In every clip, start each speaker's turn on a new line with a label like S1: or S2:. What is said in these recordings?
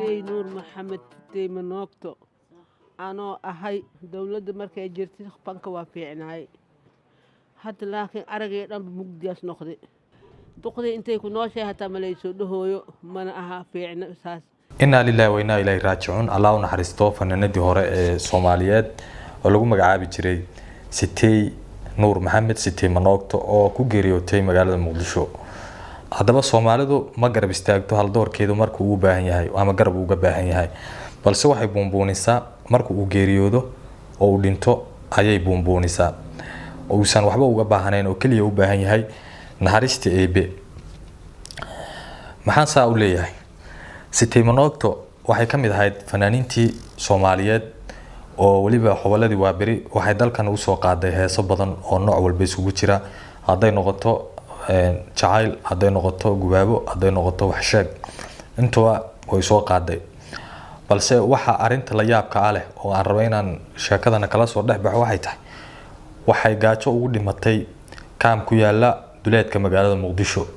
S1: Sitey Nuur Maxamed, Sitey Manoogto anoo ahay. Dowladda markay jirtay fanka waa fiicnaay, hadda laakiin aragay dhanba mugdiyaas noqday. Duqdii intay ku nooshahay hataa malaysoo dhahooyo, mana aha fiicno saas.
S2: Innaa lilahi wa innaa ilaahi raajicuun. Allah u naxariisto fanaanadii hore ee Soomaaliyeed oo lagu magacaabi jiray Sitey Nuur Maxamed, Sitey Manoogto, oo ku geeriyootay magaalada Muqdisho. Haddaba Soomaalidu ma garab istaagto haldoorkeedu markuu u baahan yahay ama garab uga baahan yahay, balse waxay buunbuunisaa marka uu geeriyoodo oo uu dhinto ayay buunbuunisaa, uusan waxba uga baahnayn oo keliya u baahan yahay naxariista Eebe. Maxaan saa u leeyahay? Sitey Manoogto waxay ka mid ahayd fanaaniintii Soomaaliyeed oo weliba hoboladii Waaberi. Waxay dalkan usoo qaaday heeso badan oo nooc walba isugu jira, hadday noqoto jacayl, hadday noqoto gubaabo, hadday noqoto waxsheeg, intuba way soo qaaday. Balse waxa arinta la yaabka ah leh oo aan rabo inaan sheekadana kala soo dhex baxo waxay tahay, waxay gaajo ugu dhimatay kaam ku yaala duleedka magaalada Muqdisho.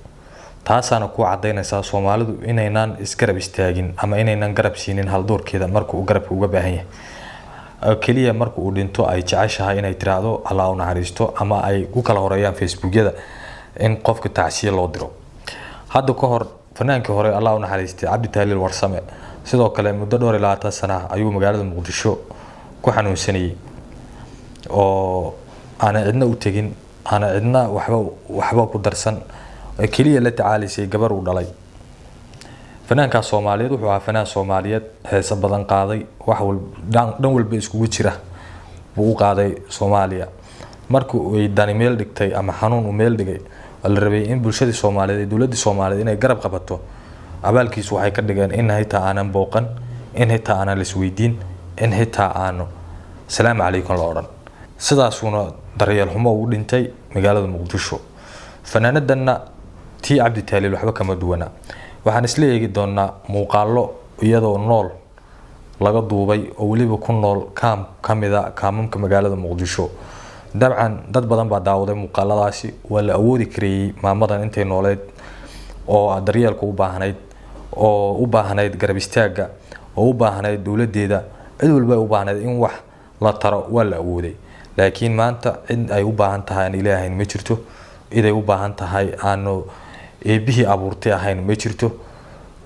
S2: Taasaana ku cadaynaysaa Soomaalidu inaynaan isgarab istaagin ama inaynan garab siinin haldoorkeeda marka uu garabka uga baahan yahay. Keliya marka uu dhinto ay jeceshahay inay tiraahdo Allah u naxariisto, ama ay ku kala horeeyaan Facebookyada in qofka tacsiye loo diro. Hadda ka hor fanaankii hore, Allah u naxariistay, Cabdi Tahliil Warsame, sidoo kale muddo dhowr iyo labaatan sana ayuu magaalada Muqdisho ku xanuunsanayay oo aanan cidna u tegin, aanan cidna waxba ku darsan, keliya la tacaalaysay gabar uu dhalay. Fanaankaas Soomaaliyeed wuxuu ahaa fanaan Soomaaliyeed heeso badan qaaday, wax dhan walba iskugu jira buu u qaaday Soomaaliya. Markii ay dani meel dhigtay ama xanuun uu meel dhigay, waa la rabay in bulshadii Soomaaliyeed iyo dowladdii Soomaaliyeed inay garab qabato. Abaalkiisu waxay ka dhigeen in xitaa aanan booqan, in xitaa aanan laisweydiin, in xitaa aanu salaamu calaykum la odhan. Sidaasuuna daryeel xumo ugu dhintay magaalada Muqdisho. Fanaanadanna tii Cabdi Taaliil waxba kama duwana. Waxaan isla eegi doonaa muuqaalo iyadoo nool laga duubay oo weliba ku nool kaam kamida kaamamka magaalada Muqdisho. Dabcan dad badan baa daawaday muuqaaladaasi. Waa la awoodi kareeyey maamadan intay nooleed oo daryeelka u baahnayd, oo u baahnayd garab istaagga, oo u baahnayd dowladeeda, cid walba u baahnayd in wax la taro, waa la awooday. Laakiin maanta cid ay u baahan tahay aan Ilaahayn ma jirto, cid ay u baahan tahay aanu Eebihii abuurtay ahayn ma jirto.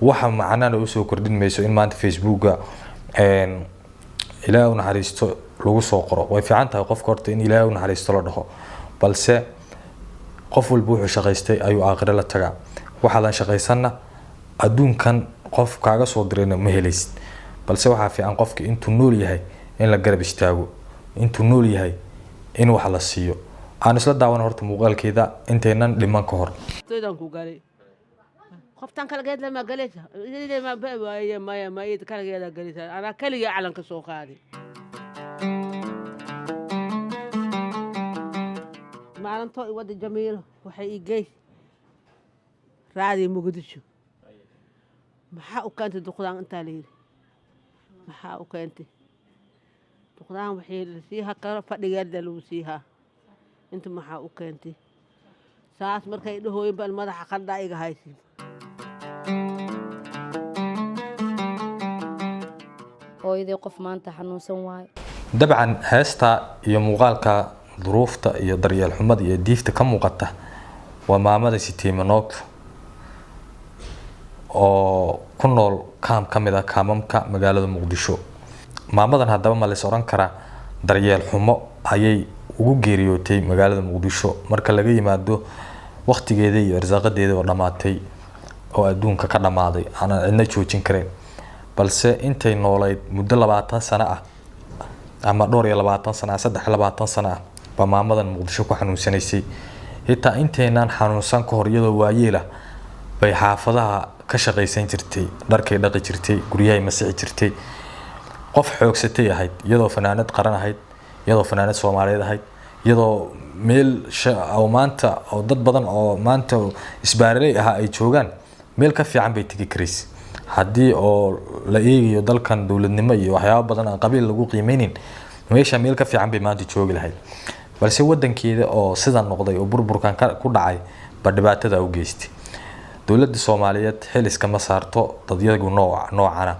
S2: Waxa macnana usoo kordhin mayso in maanta Facebooka Ilaahay u naxariisto lagu soo qoro. Way fiican tahay qofka horta in Ilaahay u naxariisto la dhaho, balse qof walba wuxuu shaqaystay ayuu aakhiro la tagaa. Waxaadan shaqaysanna adduunkan qof kaaga soo dirayna ma helaysid. Balse waxaa fiican qofka intuu nool yahay in la garab istaago, intuu nool yahay in wax la siiyo. Aan isla daawan horta muuqaalkeeda intaynan dhiman ka hor.
S1: Toydaan ku galay qoftan kalageed lama galaysa, maya maya, kalageeda galaysa, anaa kaligaa calanka soo qaaday. Maalintoo i wadda Jamiilo waxay ii geys raadii Muqdisho. Maxaa u keentay duqdaan intaa la yidhi? Maxaa u keentay duqdaan? Waxay la siiha karo fadhigeeda lagu siihaa inta. Maxaa u keentay saas? Markay dhahooyin baan madaxa qandhaa iga haysin.
S3: Hooyadii qof maanta xanuunsan waayo.
S2: Dabcan heesta iyo muuqaalka duruufta iyo daryeel xumada iyo diifta ka muuqata waa maamada Sitey Manoogto oo ku nool kaam ka mid ah kaamamka magaalada Muqdisho. Maamadan haddaba ma lays odhan karaa daryeel xumo ayay ugu geeriyootay magaalada Muqdisho, marka laga yimaado waqtigeeda iyo irsaaqadeeda oo dhammaatay oo adduunka ka dhammaaday aanan cidna joojin karin? Balse intay noolayd muddo 20 sano ah ama dhowr iyo labaatan sano ah, 23 sano ah baa maamadan Muqdisho ku xanuunsanaysay. Xitaa intaynaan xanuunsan ka hor, iyadoo waayeelah bay xaafadaha ka shaqaysan jirtay, dharkay dhaqi jirtay, guryahay masixi jirtay, qof xoogsatay ahayd. Iyadoo fanaanad qaran ahayd, iyadoo fanaanad Soomaaliyeed ahayd, iyadoo meel oo maanta oo dad badan oo maanta isbaaraley ahaa ay joogaan meel ka fiican bay tegi karaysa, haddii oo la eegayo dalkan dowladnimo iyo waxyaabo badan aan qabiil lagu qiimeynin, meesha meel ka fiican bay maanta joogi lahayd. Balse wadankeeda oo sidan noqday oo burburkan ku dhacay ba dhibaatada u geystay. Dowladda Soomaaliyeed xil iskama saarto dadyagu noocana.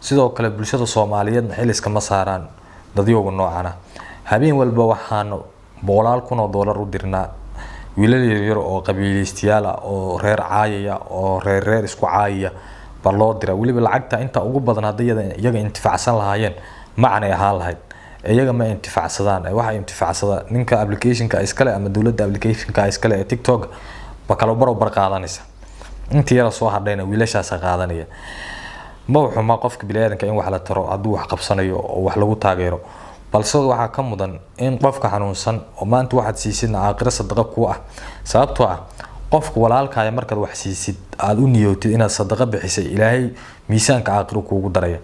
S2: Sidoo kale bulshada Soomaaliyeedna xil iskama saaraan dadyowga noocana. Habeen walba waxaanu boqolaal kun oo doolar u dirnaa wiilal yaryar oo qabiileystayaal ah oo reer caayaya oo reer reer isku caayaya baa loo dira. Weliba lacagta inta ugu badan hadday iyaga intifacsan lahaayeen macnay ahaan lahayd, iyaga ma intifacsadaan. Waxay intifacsada ninka applicationka iskale ama dowladda applicationka iskale ee TikTok ba kala barobar qaadanaysa, intii yara soo hadhayna wiilashaasa qaadanaya. Ma xuma qofka biniaadanka in wax la taro hadduu wax qabsanayo oo wax lagu taageero, balse waxaa ka mudan in qofka xanuunsan oo maanta waxaad siisidna aakhiro sadaqa kuu ah. Sababtoo ah qofka walaalkaaya markaad wax siisid aada u niyootid inaad sadaqa bixisay, Ilaahay miisaanka aakhiro kuugu daraya.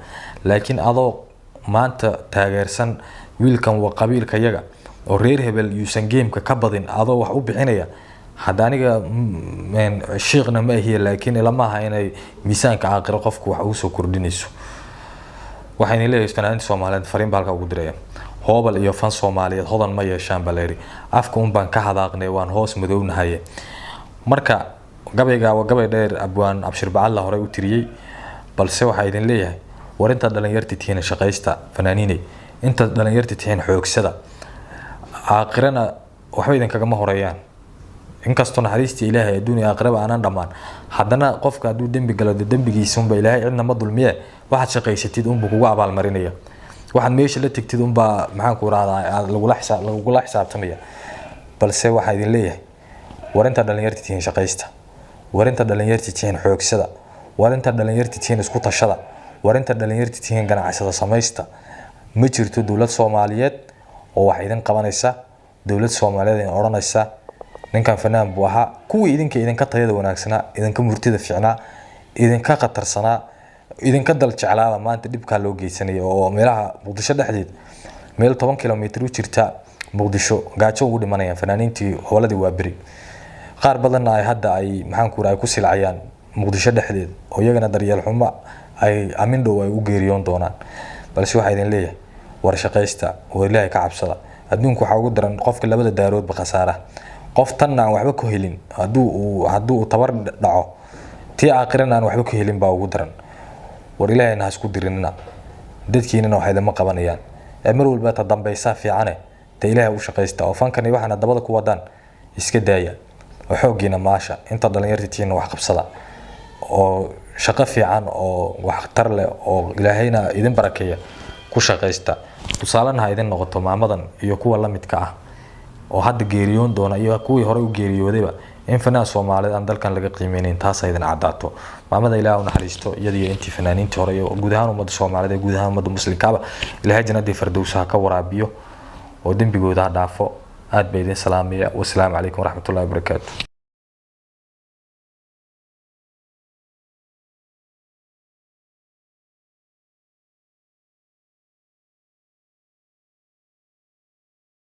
S2: Laakiin adoo maanta taageersan wiilkan waa qabiilka yaga oo reer hebel yuusan geemka ka badin, adoo wax u bixinaya, hadda aniga shiikhna ma ahiye, laakiin ilama aha inay miisaanka aakhiro qofku wax ugu soo kordhinayso. Waxayna leeyahay fanaaniinta Soomaaliyeed fariin baa halkaa ugu diraya. Hoobal iyo fan Soomaaliyeed hodan ma yeeshaan baa layidhi, afka un baan ka hadaaqnay, waan hoos madownahaye. Marka gabayga waa gabay dheer, abwaan Abshir Bacalla horey u tiriyey, balse waxaa idin leeyahay war intaad dhalinyarti tihiin shaqaysta fanaaniiney, intaad dhalinyarti tihiin xoogsada, aakhirana waxba idinkagama horeeyaan. Inkastoo naxariistii Ilaahay adduun iyo aakhiraba aanan dhammaan, haddana qofka hadduu dembi galo dee dembigiisa unba Ilaahay cidna ma dulmiye, waxaad shaqaysatid unbuu kugu abaalmarinaya, waxaad meesha la tegtid unbaa maxaan ku rahdaa lagula xisaabtamaya. Balse waxaa idin leeyahay war intaad dhalinyarti tihiin shaqaysta, war intaad dhalinyarti tihiin xoogsada, war intaad dhalinyarti tihiin isku tashada, war intaad dhalinyarti tihiin ganacsada samaysta. Ma jirto dowlad Soomaaliyeed oo wax idin qabanaysa, dowlad Soomaaliyeed idin odhanaysa ninkan fanaan buu ahaa. Kuwii idinka idinka tayada wanaagsanaa, idinka murtida fiicnaa, idinka khatarsanaa, idinka dal jeclaaba maanta dhibkaa loo geysanaya oo meelaha Muqdisho dhexdeed meel 10 kilomitir u jirta Muqdisho gaajo ugu dhimanayaan fanaaniintii hoboladii waa beri. Qaar badanna ay hadda ay maxaan ku ay ku silcayaan Muqdisho dhexdeed oo iyagana daryeel xumo ay amin dhow ay u geeriyoon doonaan. Balse waxaa idin leeyahay war shaqaysta, war Ilaahay ka cabsada. Adduunku waxaa ugu daran qofka labada daaroodba khasaara, qof tanna aan waxba ku helin hadduu uu tabar dhaco, tii aakhirana aan waxba ku helin baa ugu daran. War Ilaahayna ha isku dirinina, dadkiinana wax idinma qabanayaan ee mar walba ta dambaysaa fiicane, ta Ilaahay u shaqaysta oo fankani waxaana dabada ku wadaan iska daaya oo xooggiina maasha. Inta dhalinyarta tihiinna wax qabsada oo shaqo fiican oo waxtar leh oo Ilaahayna idin barakeeya ku shaqaysta. Tusaalena ha idin noqoto maamadan iyo kuwa la midka ah oo hadda geeriyoon doona iyo kuwii horey u geeriyoodayba in fanaan Soomaaliyeed aan dalkan laga qiimeynayn, taas ha idin caddaato. Maamada Ilaah u naxariisto, iyadiyo intii fanaaniintii hore iyo guud ahaan ummadda Soomaaliyeed ee guud ahaan ummadda muslimkaaba Ilaahay jannadii fardowsa ha ka waraabiyo oo dembigooda ha dhaafo. Aad baa idin salaamaya. Wasalaamu calaykum waraxmatullahi wabarakaatu.